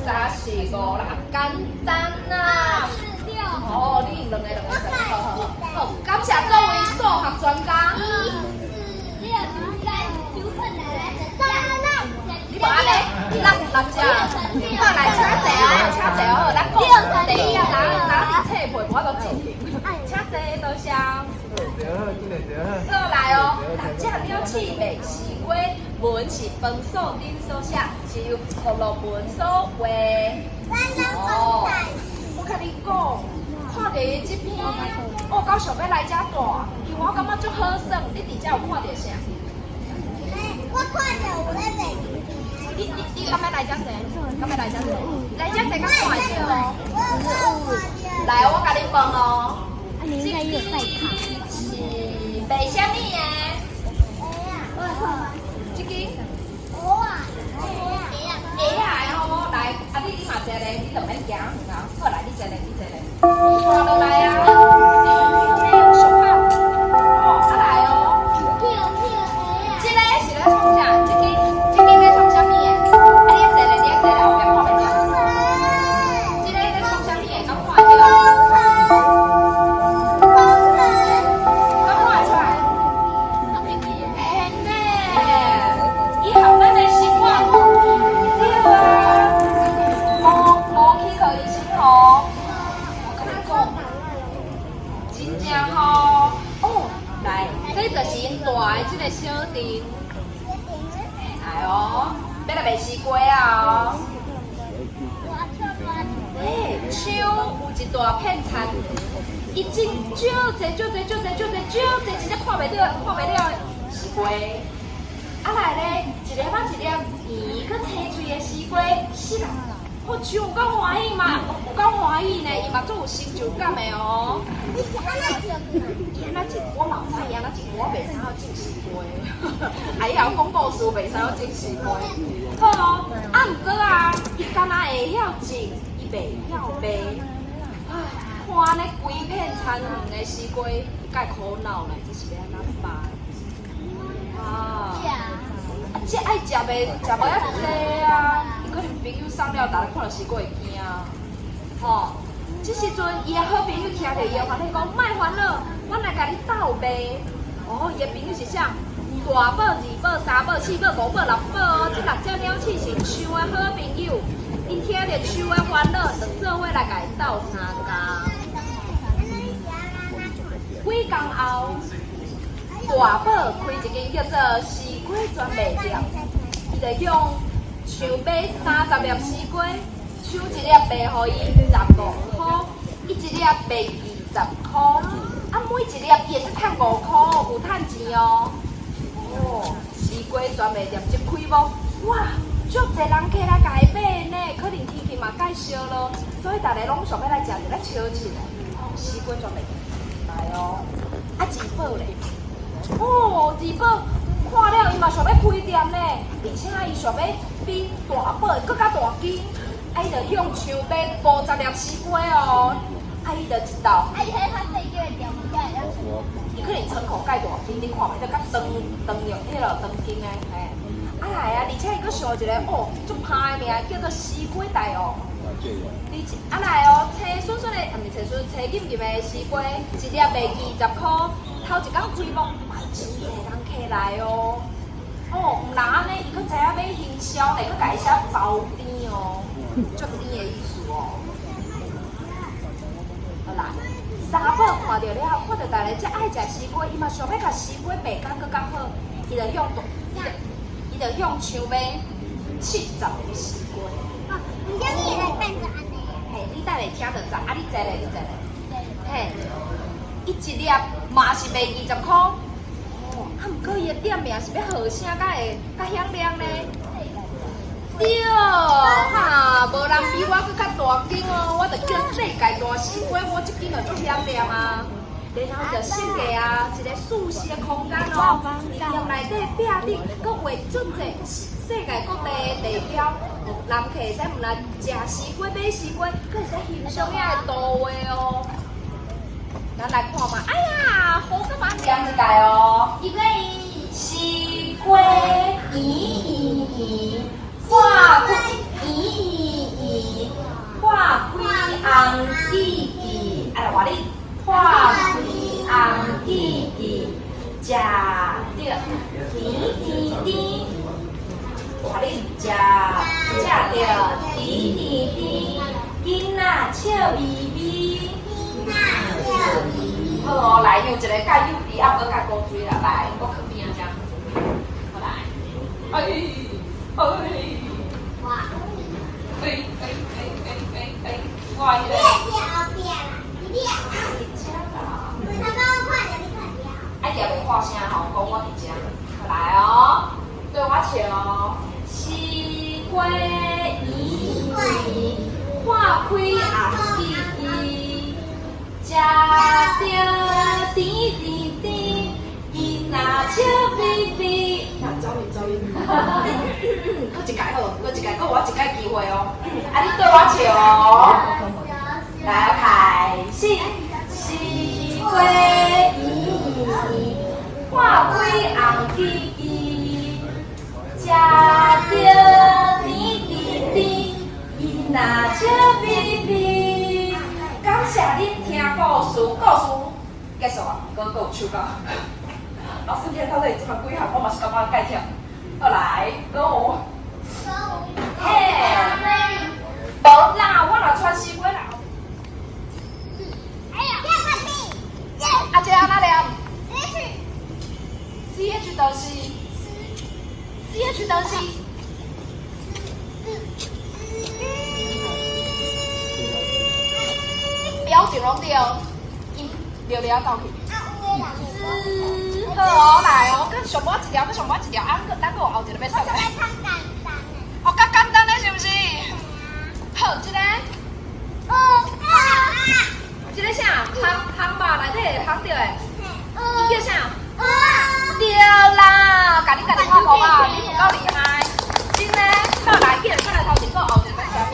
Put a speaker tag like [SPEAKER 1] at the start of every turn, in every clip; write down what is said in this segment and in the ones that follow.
[SPEAKER 1] 三四五六，簡單啊！哦，你用兩個兩個算，好好好，好，感謝各位數學專家。你無按呢？六六隻，好來，請坐哦，請坐哦，咱講第一啊，拿拿佇冊皮，無法度進行，請坐，多謝。好來哦，六隻鳥鼠賣西瓜，文是飯素頂所寫，是由何樂文所畫。哦，我共你講，看著伊這篇，哦，到想欲來遮蹛，因為我感覺足好耍。你佇遮有看著啥？
[SPEAKER 2] 我看著有咧賣物件。
[SPEAKER 1] 你敢欲來遮坐？敢欲來遮坐？來遮坐較看會著哦。
[SPEAKER 2] 我有看著。
[SPEAKER 1] 來，我共你問哦。
[SPEAKER 3] 你應該有帶卡。
[SPEAKER 1] 是賣啥物的？這支。鞋仔的好無？來，啊你嘛坐咧，你就免驚啊。好來，你坐咧，你坐咧。刷落來啊！小拍。哦，啊來哦。這个是咧創啥？這支咧創啥物的？啊你坐咧，你坐咧，後壁看袂著。這个咧創啥物的？敢看會著？敢看會出來？嘿呢，伊合咱的生活。對啊。無無去予醫生吼。我共你講，真正吼，哦，來，這就是𪜶蹛的這个小鎮。來哦，欲來賣西瓜啊哦。欸，樹有一大片田，伊種足濟足濟足濟足濟足濟，真正看袂著看袂了的西瓜。啊來咧，一粒仔一粒圓閣青翠的西瓜，是啦，哦，樹有夠歡喜嘛，有夠歡喜呢，伊嘛足有成就感的哦。
[SPEAKER 2] 你是按怎種？
[SPEAKER 1] 伊按怎種？我嘛毋知伊按怎種，我袂使曉種西瓜。啊，伊曉講故事，袂使曉種西瓜。好哦，啊，毋過啊，伊敢若會曉種，伊袂曉賣。唉，看按呢規片田園的西瓜，伊蓋苦惱呢，這是欲按怎辦？啊！啊，這愛食袂食無遐濟啊！伊可能朋友送了，逐个看著西瓜會驚。吼，這時陣伊的好朋友聽著伊的煩惱，講莫煩惱，阮來共你鬥賣。哦，伊的朋友是啥？大寶、二寶、三寶、四寶、五寶、六寶哦，這六隻鳥鼠是樹的好朋友。𪜶聽著樹的煩惱，就做伙來共伊鬥相共。幾工後，大寶開一間叫做西瓜專賣店，伊就向樹買30粒西瓜，樹一粒賣予伊15箍，伊一粒賣20箍，啊每一粒伊會使趁5箍，有趁錢哦。哦，西瓜專賣店一開幕，哇，足濟人客來共伊買呢，可能天氣嘛蓋燒咯，所以逐个攏想欲來食一个笑凊的。哦，西瓜專賣店來哦，啊二寶咧，哦，二寶看了伊嘛想欲開店呢，而且伊想欲比大寶閣較大間，啊伊就向樹買50粒西瓜哦，啊伊就一道。
[SPEAKER 2] 啊，伊彼較細叫的店，才會當。
[SPEAKER 1] 伊可能窗口蓋大間，你看袂著較長長用彼落長間的嘿。啊來啊，而且伊閣想一个哦，足歹的名，叫做西瓜大王。而且啊來哦，青筍筍的，啊毋是青筍，青金金的西瓜，一粒賣20箍。頭一工開幕，嘛真濟人客來哦。哦，毋但按呢，伊閣知影欲行銷呢，閣共伊寫包甜哦，足甜的意思哦。好啦，三寶看著了，看著逐个遮愛食西瓜，伊嘛想欲共西瓜賣甲閣較好，伊就向大，伊就向樹買70粒西瓜。
[SPEAKER 2] 哦，毋知你會來變做按呢？
[SPEAKER 1] 嘿，你等下聽著知，啊，你坐咧，你坐咧。嘿，伊一粒嘛是賣20箍。哦，啊，毋過伊的店名是欲號聲才會較響亮呢。對，哈，無人比我閣較大間哦，我就叫世界大西瓜，我這間就足響亮啊。然後就設計啊，一個舒適的空間哦，佇店內底壁頂閣畫足濟世界各地的地標，人客會使毋但食西瓜、買西瓜，閣會使欣賞遐的圖畫哦。咱來看嘛，哎呀，好幹嘛念一蓋哦？
[SPEAKER 2] 一個
[SPEAKER 1] 西瓜圓圓圓，看圓圓圓，甜甜，囡仔笑眯眯。好哦，來用一个蓋幼稚，啊，毋過蓋古錐啦，來，我囥邊仔遮。好來，哎，哎，哎哎哎哎哎哎，我彼个。佇遮啦。啊，也袂喊聲吼，講我佇遮。好來哦，對我笑哦。西瓜圓圓，看開紅吱吱，食著甜甜甜，囡仔笑眯眯。那走音走音，閣一擺好，閣一擺，閣我一擺機會哦。啊，你對我笑哦。來，開始。西瓜圓圓，看開紅吱吱，食著甜甜甜，囡仔笑眯眯。感謝恁聽故事，故事結束啊，閣閣有唱到。老師聽到底這麼幾項，我嘛是感覺蓋忝。好來，閣有。嘿，無啦，我若穿西瓜啦。啊，這按怎念？C H 就是 C H 就是表情攏對，音溜溜走去。好哦，來哦，閣上無一條，閣上無一條，啊，閣咱閣有後一个欲算來。哦，較簡單的是毋是？好，這个。這个啥？烘烘肉內底會烘著的，伊叫啥？對啦，共你家己拍鼓啊，你有夠厲害，真的。好來，起來，過來頭前，閣後一个欲啥物？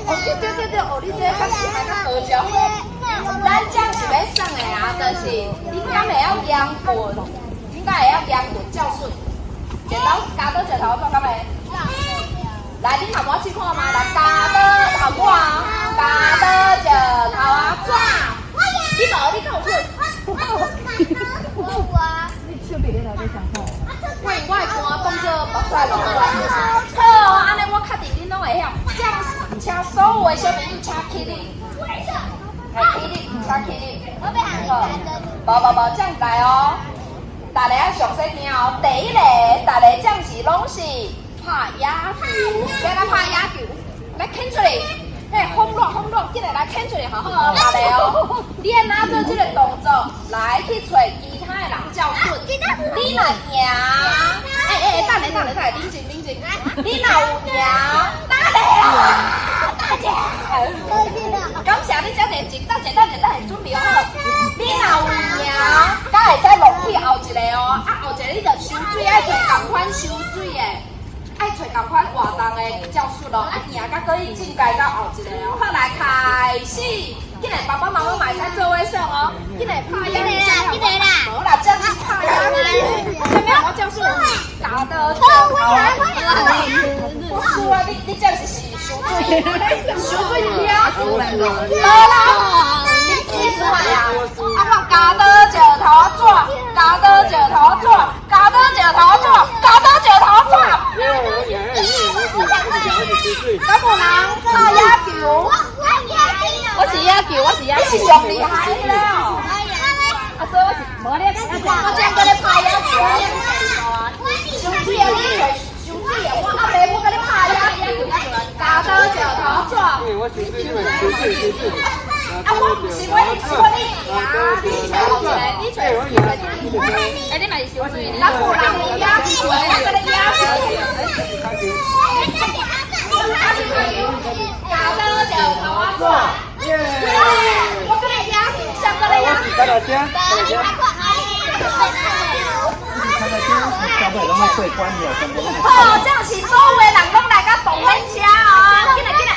[SPEAKER 1] 哦，對對對對，哦，你這個較厲害，較高招。咱這是欲耍的啊，就是你敢會曉揚棍？你敢會曉揚棍照順？剪刀鉸刀石頭紙敢會？來，你含我試看覓？來，鉸刀含我，鉸刀石頭仔紙。你無，你敢有出？
[SPEAKER 3] 你手別咧內底上好。
[SPEAKER 1] 喂，我的歌當做目屎落來。好哦，按呢我確定恁攏會曉。這樣，請所有的小朋友請起立。來起立，請起立。好，無無無，這樣來哦。大家愛詳細聽哦。第一个，大家這樣是攏是拍野球，欲來拍野球，來牽出來。嘿，風熱風熱，緊來來牽出來，好好哦，大家哦。你按怎做這个動作來去揣其他的人照順？你若贏，欸欸，等下等下等下，冷靜冷靜。你若有贏，等下啊，等下。感謝你遮熱情，等下等下等下，準備好。你若有贏，才會使落去後一个哦。啊，後一個你就泅水，愛揣仝款泅水的。愛揣仝款活動的教室咯，啊贏甲閣去進階到後一個哦。好，來開始，緊來爸爸媽媽嘛會使做伙耍哦。緊來拍野球，無啦，這是拍野球。啥物我教室？鉸刀石頭。我輸啊！你這是泅水，泅水了。無啦，你輸啊！啊，我鉸刀石頭紙，鉸刀石頭紙，鉸刀石頭紙，鉸刀石頭紙。敢有人拍野球？我是野球，我是野球。你是上厲害的哦！啊，所以我是無你，我這樣閣咧拍野球。泅水啊！你泅水啊！我阿伯，我佮你拍野球，鉸刀石頭紙。
[SPEAKER 4] 我泅水，你咪泅水，泅水。
[SPEAKER 1] 啊，我毋是我，是我你贏，你揣後一個，你揣你揣。欸，你嘛是泅水？咱有人有野球，我佮你野球。鉸刀石頭仔紙。我佮你野球，誰佮你野球？
[SPEAKER 4] 開大聲，開大聲。開大聲，小朋友攏愛過關了，全部。
[SPEAKER 1] 好，這樣是所有的人攏來甲動火車哦，緊來緊來。